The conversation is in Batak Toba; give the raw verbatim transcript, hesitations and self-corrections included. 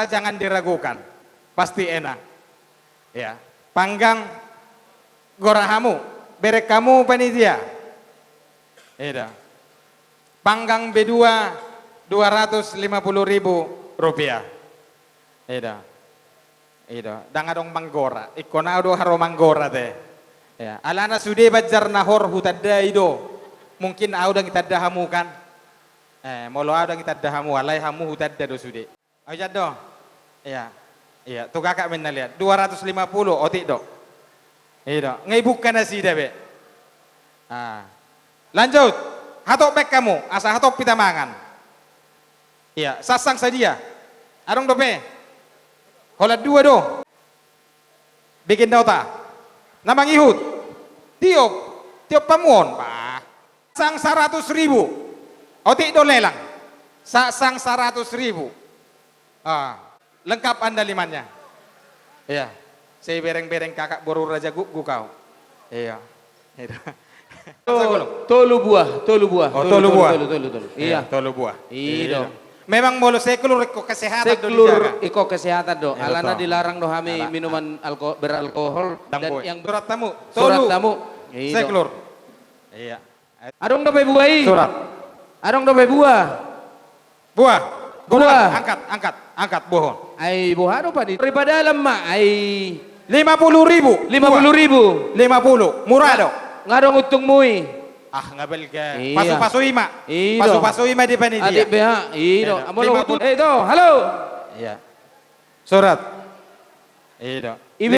Jangan diragukan. Pasti enak. Ya. Panggang gora hamu. Bereng hamu panitia. Ida. Panggang B dua, dua ratus lima puluh ribu rupiah. Ida. Ida. Ndang adong manggora. Ingkon au do haru manggora te. Ya. Alana sude banjar na hor hutandai do. Mungkin au ndang itanda hamu kan. Eh, molo au ndang itanda hamu, alai hamu hutanda do sude. Au jando. Iya. Iya, tu kakak menna lihat. Dua ratus lima puluh, otik do. Iya do. Ngai buka nasida be. Ah. Lanjut. Hatop baen hamu, asa hatop hita mangan. Iya, sansang sadia. Adong dope. Holan dua do. Bikin nota. Na mangihut. Tiop. Tiop hamu on. Bah. Sansang saratus ribu. Otik do lelang. Sansang saratus ribu. Ah, lengkap anda limannya. Iya. Sai bereng-bereng kakak boru Raja Gukguk au. Iya. Iya. Tolu buah, tolu buah. Oh, tolu buah. Tolu, tolu, tolu. Iya. Iya, tolu buah. Iya. Memang molo seklur ingkon kesehatan do dijaga. Seklur ingkon kesehatan do. Iya, alana dilarang do hami minuman alko-, beralkohol dan yang surat tamu. Surat tamu. Iya. Seklur. Iya. Adong dope buah i. Surat. Adong dope buah. Buah. Buah. Angkat, angkat, angkat buah on. Ai buah do panitia. Daripada lama ai. Lima puluh ribu. Lima puluh ribu. Lima puluh. Murah do. Nga adong untungmu i. Ah, nga balga. Iya. Pasu-pasu i ma. Iya. Pasu-pasu i ma di panitia. Adik B H. Iya. Iya. Amol lima puluh. Eh, to, halo. Iya. Surat. Iya. Ibe